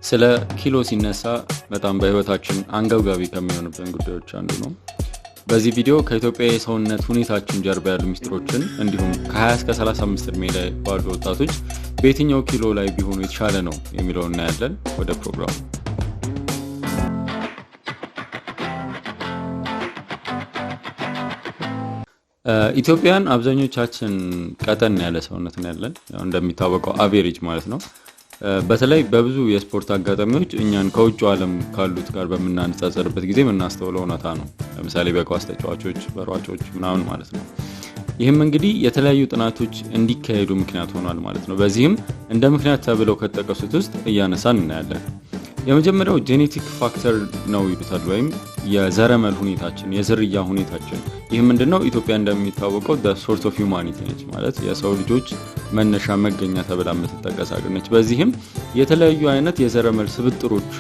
ስለ ኪሎ ሲነሳ በጣም በህይወታችን አንገብጋቢ ከሚሆንብን ጉዳዮች አንዱ ነው። በዚህ ቪዲዮ ከኢትዮጵያ የሰውነት ሁኔታችን ጀርባ ያሉ ሚስጥሮችን እንዲሁም ከ20 እስከ 35 እድሜ ላይ ባሉ ወጣቶች በየትኛው ኪሎ ላይ ቢሆኑ የተሻለ ነው የሚለውን እናያለን። ወደ ፕሮግራሙ። ኢትዮጵያን አብዛኞቻችን ቀጠን ያለ ሰውነት ነው ያለን፣ ያው እንደሚታወቀው average ማለት ነው። በተለይ በብዙ የስፖርት አጋጣሚዎች እኛን ከውጭ ዓለም ካሉት ጋር በምናነጻጸርበት ጊዜ የምናስተውለው እውነታ ነው። ለምሳሌ በኳስ ተጫዋቾች፣ በሯጮች ምናምን ማለት ነው። ይህም እንግዲህ የተለያዩ ጥናቶች እንዲካሄዱ ምክንያት ሆኗል ማለት ነው። በዚህም እንደ ምክንያት ተብለው ከተጠቀሱት ውስጥ እያነሳን እናያለን። የመጀመሪያው genetic factor ነው ይሉታል፣ ወይም የዘረመል ሁኔታችን፣ የዝርያ ሁኔታችን። ይህ ምንድነው? ኢትዮጵያ እንደሚታወቀው source of humanity ነች፣ ማለት የሰው ልጆች መነሻ መገኛ ተብላ የምትጠቀስ ሀገር ነች። በዚህም የተለያዩ አይነት የዘረመል ስብጥሮች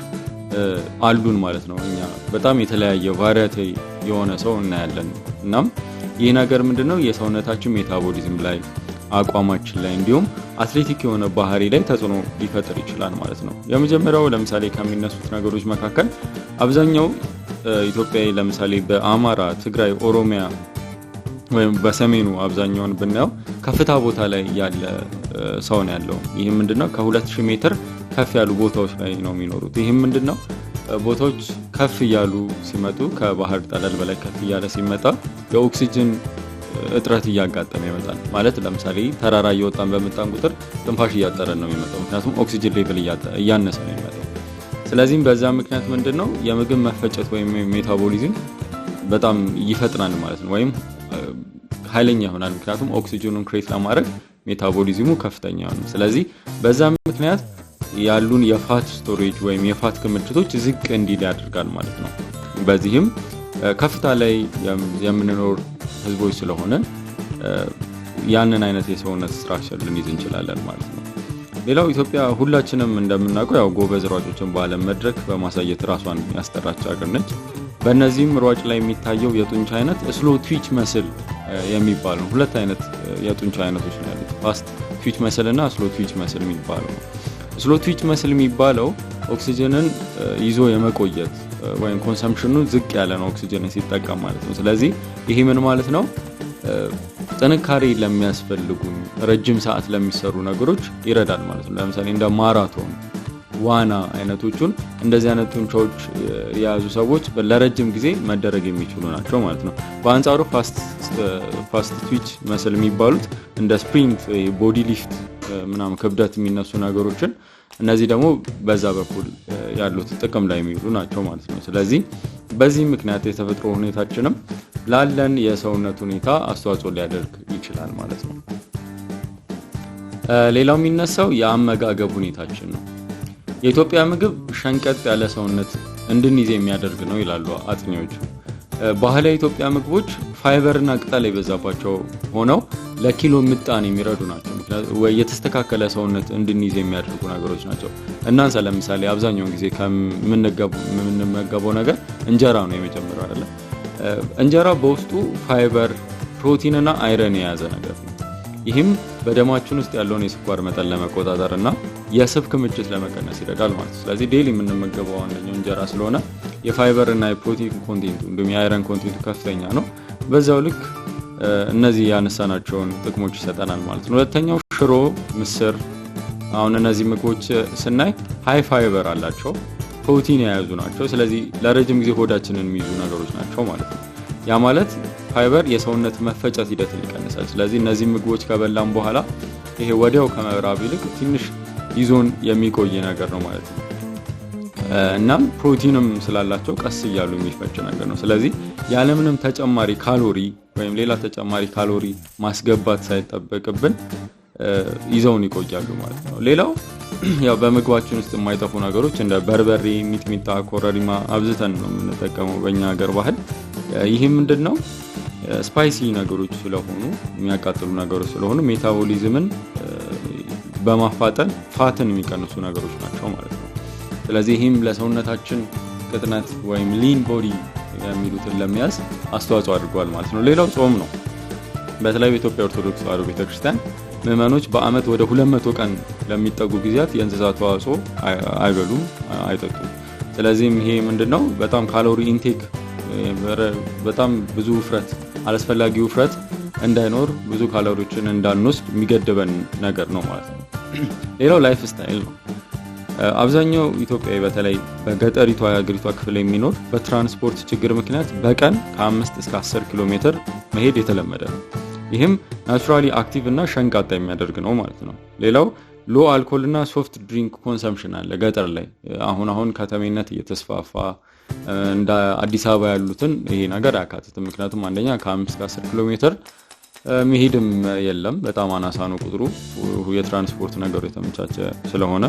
አሉን ማለት ነው። እኛ በጣም የተለያየ variety የሆነ ሰው እናያለን። እናም ይህ ነገር ምንድነው የሰውነታችን metabolism ላይ፣ አቋማችን ላይ እንዲሁም athletic የሆነ ባህሪ ላይ ተጽዕኖ ሊፈጥር ይችላል ማለት ነው። የመጀመሪያው ለምሳሌ ከሚነሱት ነገሮች መካከል አብዛኛው ኢትዮጵያዊ ለምሳሌ በአማራ፣ ትግራይ፣ ኦሮሚያ ወይም በሰሜኑ አብዛኛውን ብናየው ከፍታ ቦታ ላይ ያለ ሰው ነው ያለው። ይህም ምንድነው ከ2000 ሜትር ከፍ ያሉ ቦታዎች ላይ ነው የሚኖሩት። ይህም ምንድነው ቦታዎች ከፍ እያሉ ሲመጡ፣ ከባህር ጠለል በላይ ከፍ እያለ ሲመጣ የኦክሲጅን እጥረት እያጋጠመ ይመጣል። ማለት ለምሳሌ ተራራ እየወጣን በመጣን ቁጥር ትንፋሽ እያጠረን ነው የሚመጣው፣ ምክንያቱም ኦክሲጅን level እያነሰ ነው የሚመጣው። ስለዚህም በዛ ምክንያት ምንድነው የምግብ መፈጨት ወይም metabolism በጣም ይፈጥናል ማለት ነው፣ ወይም ኃይለኛ ይሆናል። ምክንያቱም ኦክሲጅኑን create ለማድረግ metabolism ኡ ከፍተኛ ይሆናል። ስለዚህ በዛ ምክንያት ያሉን የ fat storage ወይም የ fat ክምችቶች ዝቅ እንዲል ያደርጋል ማለት ነው። በዚህም ከፍታ ላይ የምንኖር ህዝቦች ስለሆነ ያንን አይነት የሰውነት structure ልንይዝ እንችላለን ማለት ነው። ሌላው ኢትዮጵያ ሁላችንም እንደምናውቀው ያው ጎበዝ ሯጮችን በዓለም መድረክ በማሳየት ራሷን ያስጠራች ሀገር ነች። በእነዚህም ሯጭ ላይ የሚታየው የጡንቻ አይነት slow twitch muscle የሚባለው፣ ሁለት አይነት የጡንቻ አይነቶች ነው ያሉት፣ fast twitch muscle እና slow twitch muscle የሚባለው ነው። Slow twitch muscle የሚባለው ኦክሲጅንን ይዞ የመቆየት ወይም consumption ኑ ዝቅ ያለ ነው ኦክሲጅንን ሲጠቀም ማለት ነው። ስለዚህ ይሄ ምን ማለት ነው? ጥንካሬ ለሚያስፈልጉ ረጅም ሰዓት ለሚሰሩ ነገሮች ይረዳል ማለት ነው። ለምሳሌ እንደ ማራቶን፣ ዋና አይነቶቹን እንደዚህ አይነት ጡንቻዎች የያዙ ሰዎች ለረጅም ጊዜ መደረግ የሚችሉ ናቸው ማለት ነው። በአንጻሩ fast twitch muscle የሚባሉት እንደ sprint፣ body lift ምናምን ክብደት የሚነሱ ነገሮችን እነዚህ ደግሞ በዛ በኩል ያሉት ጥቅም ላይ የሚውሉ ናቸው ማለት ነው። ስለዚህ በዚህ ምክንያት የተፈጥሮ ሁኔታችንም ላለን የሰውነት ሁኔታ አስተዋጽኦ ሊያደርግ ይችላል ማለት ነው። ሌላው የሚነሳው የአመጋገብ ሁኔታችን ነው። የኢትዮጵያ ምግብ ሸንቀጥ ያለ ሰውነት እንድንይዝ የሚያደርግ ነው ይላሉ አጥኚዎቹ። ባህላዊ የኢትዮጵያ ምግቦች ፋይበርና ቅጠል የበዛባቸው ሆነው ለኪሎ ምጣኔ የሚረዱ ናቸው። ወይ የተስተካከለ ሰውነት እንድንይዝ የሚያደርጉ ነገሮች ናቸው። እናንሳ ለምሳሌ አብዛኛውን ጊዜ ከምንመገበው ነገር እንጀራ ነው የመጀመሪያው አይደለ? እንጀራ በውስጡ ፋይበር፣ ፕሮቲን እና iron የያዘ ነገር ነው። ይህም በደማችን ውስጥ ያለውን የስኳር መጠን ለመቆጣጠር እና የስብ ክምችት ለመቀነስ ይረዳል ማለት ነው። ስለዚህ daily የምንመገበው አንደኛው እንጀራ ስለሆነ የፋይበር እና የፕሮቲን content ኡ እንዲሁም የ iron content ኡ ከፍተኛ ነው። በዛው ልክ እነዚህ ያነሳናቸውን ጥቅሞች ይሰጠናል ማለት ነው። ሁለተኛው ሽሮ፣ ምስር። አሁን እነዚህ ምግቦች ስናይ high fiber አላቸው፣ ፕሮቲን የያዙ ናቸው። ስለዚህ ለረጅም ጊዜ ሆዳችንን የሚይዙ ነገሮች ናቸው ማለት ነው። ያ ማለት ፋይበር የሰውነት መፈጨት ሂደትን ይቀንሳል። ስለዚህ እነዚህ ምግቦች ከበላን በኋላ ይሄ ወዲያው ከመራብ ይልቅ ትንሽ ይዞን የሚቆይ ነገር ነው ማለት ነው። እናም ፕሮቲንም ስላላቸው ቀስ እያሉ የሚፈጭ ነገር ነው። ስለዚህ ያለምንም ተጨማሪ ካሎሪ ወይም ሌላ ተጨማሪ ካሎሪ ማስገባት ሳይጠበቅብን ይዘውን ይቆያሉ ማለት ነው። ሌላው ያው በምግባችን ውስጥ የማይጠፉ ነገሮች እንደ በርበሬ፣ ሚጥሚጣ፣ ኮረሪማ አብዝተን ነው የምንጠቀመው በእኛ ሀገር ባህል። ይህ ምንድነው spicy ነገሮች ስለሆኑ፣ የሚያቃጥሉ ነገሮች ስለሆኑ metabolism ን በማፋጠን fat ን የሚቀንሱ ነገሮች ናቸው ማለት ነው። ስለዚህ ይህም ለሰውነታችን ቅጥነት ወይም lean body የሚሉትን ለመያዝ አስተዋጽኦ አድርጓል ማለት ነው። ሌላው ጾም ነው። በተለይ በኢትዮጵያ ኦርቶዶክስ ተዋሕዶ ቤተክርስቲያን ምዕመኖች በአመት ወደ 200 ቀን ለሚጠጉ ጊዜያት የእንስሳት ተዋጽኦ አይበሉም፣ አይጠጡም። ስለዚህም ይሄ ምንድነው በጣም calorie intake በጣም ብዙ ውፍረት፣ አላስፈላጊ ውፍረት እንዳይኖር፣ ብዙ ካሎሪዎችን እንዳንወስድ የሚገድበን ነገር ነው ማለት ነው። ሌላው lifestyle ነው። አብዛኛው ኢትዮጵያዊ በተለይ በገጠሪቷ የሀገሪቷ ክፍል የሚኖር በትራንስፖርት ችግር ምክንያት በቀን ከ5 እስከ 10 ኪሎ ሜትር መሄድ የተለመደ ነው። ይህም naturally active እና ሸንቃጣ የሚያደርግ ነው ማለት ነው። ሌላው low alcohol እና soft drink consumption አለ ገጠር ላይ። አሁን አሁን ከተሜነት እየተስፋፋ እንደ አዲስ አበባ ያሉትን ይሄ ነገር አያካትትም። ምክንያቱም አንደኛ ከ5 እስከ 10 ኪሎ ሜትር መሄድም የለም፣ በጣም አናሳ ነው ቁጥሩ፣ የትራንስፖርት ነገሩ የተመቻቸ ስለሆነ።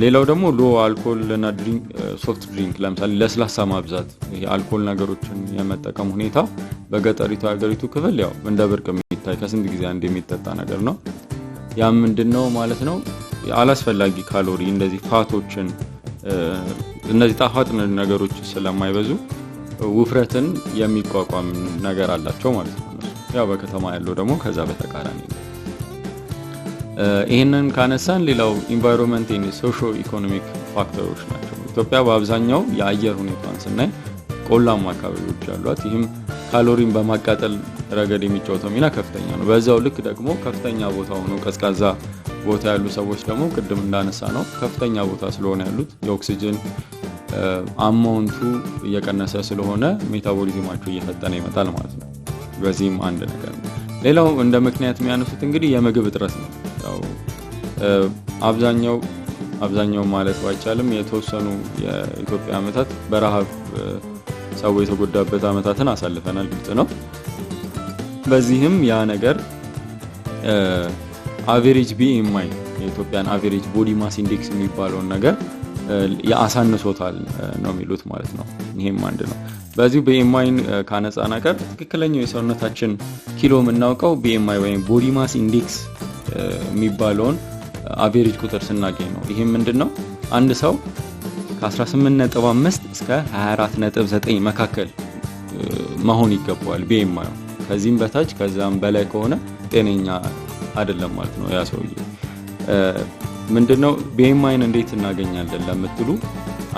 ሌላው ደግሞ low alcohol እና drink soft drink፣ ለምሳሌ ለስላሳ ማብዛት፣ ይሄ አልኮል ነገሮችን የመጠቀም ሁኔታ በገጠሪቱ ሀገሪቱ ክፍል ያው እንደ ብርቅ የሚታይ፣ ከስንት ጊዜ አንድ የሚጠጣ ነገር ነው። ያ ምንድነው ማለት ነው? አላስፈላጊ ካሎሪ፣ እንደዚህ fat ኦችን፣ እነዚህ ጣፋጭ ነገሮች ስለማይበዙ ውፍረትን የሚቋቋም ነገር አላቸው ማለት ነው። ያው በከተማ ያለው ደግሞ ከዛ በተቃራኒ ነው። ይህንን ካነሳን ሌላው environment socio economic factor ኦች ናቸው። ኢትዮጵያ በአብዛኛው የአየር ሁኔታዋን ስናይ ቆላማ አካባቢዎች ያሏት፣ ይህም ካሎሪን በማቃጠል ረገድ የሚጫወተው ሚና ከፍተኛ ነው። በዛው ልክ ደግሞ ከፍተኛ ቦታ ሆኖ ቀዝቃዛ ቦታ ያሉ ሰዎች ደግሞ ቅድም እንዳነሳነው ከፍተኛ ቦታ ስለሆነ ያሉት የኦክሲጅን amount ኡ እየቀነሰ ስለሆነ metabolism ኣቸው እየፈጠነ ይመጣል ማለት ነው። በዚህም አንድ ነገር ነው። ሌላው እንደ ምክንያት የሚያነሱት እንግዲህ የምግብ እጥረት ነው። ያው አብዛኛው፣ አብዛኛው ማለት ባይቻልም የተወሰኑ የኢትዮጵያ ዓመታት በረሃብ ሰው የተጎዳበት ዓመታትን አሳልፈናል፣ ግልጽ ነው። በዚህም ያ ነገር average BMI፣ የኢትዮጵያን average body mass index የሚባለውን ነገር ያሳንሶታል ነው የሚሉት ማለት ነው። ይሄም አንድ ነው። በዚሁ BMI ን ካነሳን አይቀር ትክክለኛው የሰውነታችን ኪሎ የምናውቀው BMI ወይም body mass index የሚባለውን average ቁጥር ስናገኝ ነው። ይሄም ምንድን ነው? አንድ ሰው ከ18.5 እስከ 24.9 መካከል መሆን ይገባዋል BMI። ከዚህም በታች ከዛም በላይ ከሆነ ጤነኛ አይደለም ማለት ነው ያ ሰውዬ። ምንድነው BMI ን እንዴት እናገኛለን ለምትሉ፣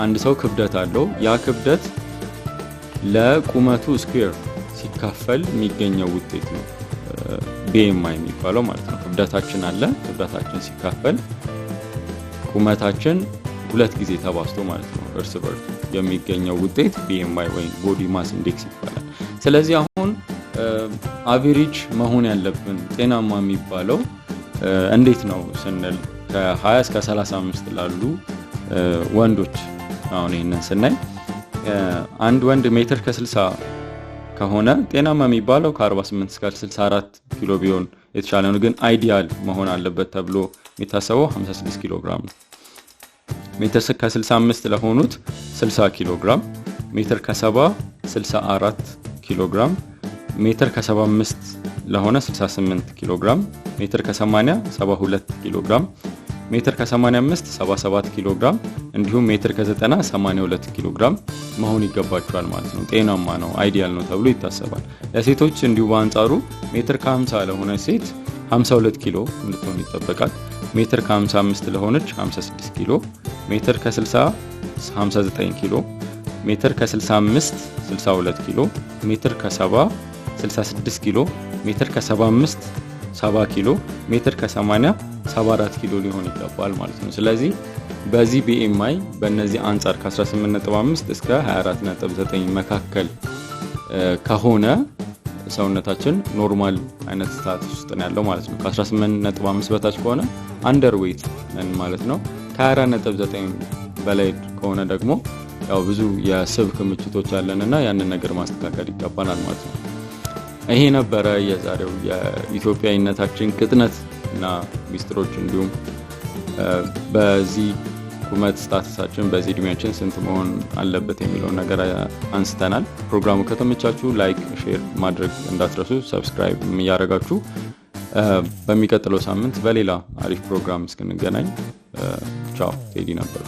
አንድ ሰው ክብደት አለው። ያ ክብደት ለቁመቱ square ሲካፈል የሚገኘው ውጤት ነው BMI የሚባለው ማለት ነው። ክብደታችን አለ። ክብደታችን ሲካፈል ቁመታችን ሁለት ጊዜ ተባዝቶ ማለት ነው እርስ በርሱ የሚገኘው ውጤት BMI ወይም body mass index ይባላል። ስለዚህ አሁን average መሆን ያለብን፣ ጤናማ የሚባለው እንዴት ነው ስንል ከ20 እስከ 35 ላሉ ወንዶች አሁን ይህንን ስናይ አንድ ወንድ ሜትር ከ60 ከሆነ ጤናማ የሚባለው ከ48 እስከ 64 ኪሎ ቢሆን የተሻለ ነው። ግን ideal መሆን አለበት ተብሎ የሚታሰበው 56 ኪሎ ግራም ነው። ሜትር ከ65 ለሆኑት 60 ኪሎ ግራም፣ ሜትር ከ70 64 ኪሎ ግራም፣ ሜትር ከ75 ለሆነ 68 ኪሎ ግራም፣ ሜትር ከ80 72 ኪሎ ግራም፣ ሜትር ከ85 77 ኪሎ ግራም እንዲሁም ሜትር ከ90 82 ኪሎ ግራም መሆን ይገባቸዋል ማለት ነው። ጤናማ ነው፣ ideal ነው ተብሎ ይታሰባል። ለሴቶች እንዲሁ በአንጻሩ ሜትር ከ50 ለሆነች ሴት 52 ኪሎ እንድትሆን ይጠበቃል። ሜትር ከ55 ለሆነች 56 ኪሎ፣ ሜትር ከ60 59 ኪሎ፣ ሜትር ከ65 62 ኪሎ፣ ሜትር ከ70 66 ኪሎ፣ ሜትር ከ75 70 ኪሎ፣ ሜትር ከ80 74 ኪሎ ሊሆን ይገባል ማለት ነው። ስለዚህ በዚህ BMI በእነዚህ አንጻር ከ18.5 እስከ 24.9 መካከል ከሆነ ሰውነታችን normal አይነት status ውስጥ ነው ያለው ማለት ነው። ከ18.5 በታች ከሆነ underweight ነን ማለት ነው። ከ24.9 በላይ ከሆነ ደግሞ ያው ብዙ የስብ ክምችቶች አለን እና ያንን ነገር ማስተካከል ይገባናል ማለት ነው። ይሄ ነበረ የዛሬው የኢትዮጵያዊነታችን ቅጥነት እና ሚስጥሮች፣ እንዲሁም በዚህ ቁመት status ኣችን በዚህ እድሜያችን ስንት መሆን አለበት የሚለውን ነገር አንስተናል። ፕሮግራሙ ከተመቻችሁ like፣ share ማድረግ እንዳትረሱ፣ subscribe እያደረጋችሁ በሚቀጥለው ሳምንት በሌላ አሪፍ ፕሮግራም እስክንገናኝ ቻው። ቴዲ ነበር።